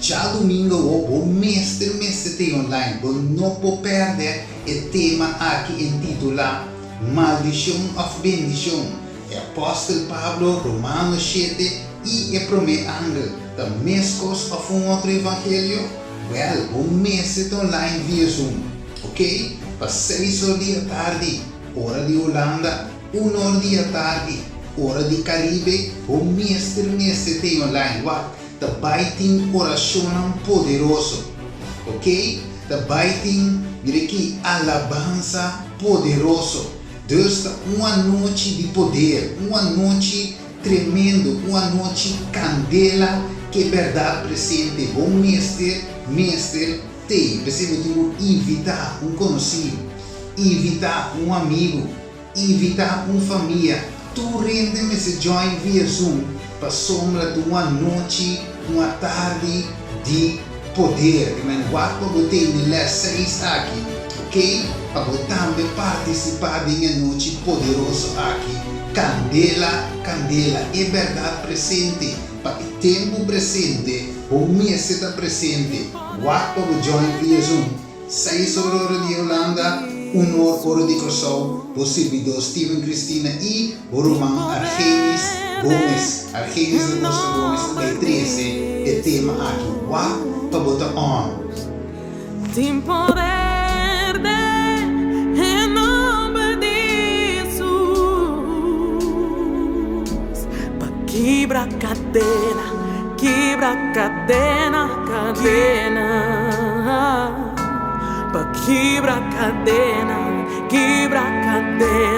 Djadumingo awo bo mester mester te online, bo no por pèrdè e tema aki intitulá Maldishon òf Bendishon? E apòstel Pablo, Romano shete i e promé angel ta meskos òf un otro evangelio? Wèl, bo mester ta online via Zoom, ok? Pa seis or di atardi, ora di Hulanda, un or di atardi, ora di Karibe, bo mester mester ta online. Wak, ta bai tin orashonnan poderoso, ok? Ta bai tin, mira aki, alabansa poderoso. Dus ta un anochi di poder, un anochi tremendo, un anochi kandela ku e bèrdat presente. Bo mester, mester t'ei. P'esei bo tin ku invitá un konosí, invitá un amigu, invitá un famia. Tur hende mester join via Zoom pasobra ta un anochi, un atardi di poder. Di men wak pa bo tende les seis aki, ok? Pa bo tambe partisipá den e anochi poderoso aki. Kandela, kandela, e bèrdat presente pa e tempu presente, bo mester ta presente. Wak pa bo join via Zoom. Seis or ora di Hulanda, un or ora di Kòrsou, bo sirbidó Steven Cristina i bo ruman Argenis Gomes, Argenis da Costa Gomes ta bai trese e tema aki. Wak pa bo ta on. Tin poder den e nomber di Hesus pa kibra kadena, kibra kadena, kadena. Pa kibra kadena, kibra kadena.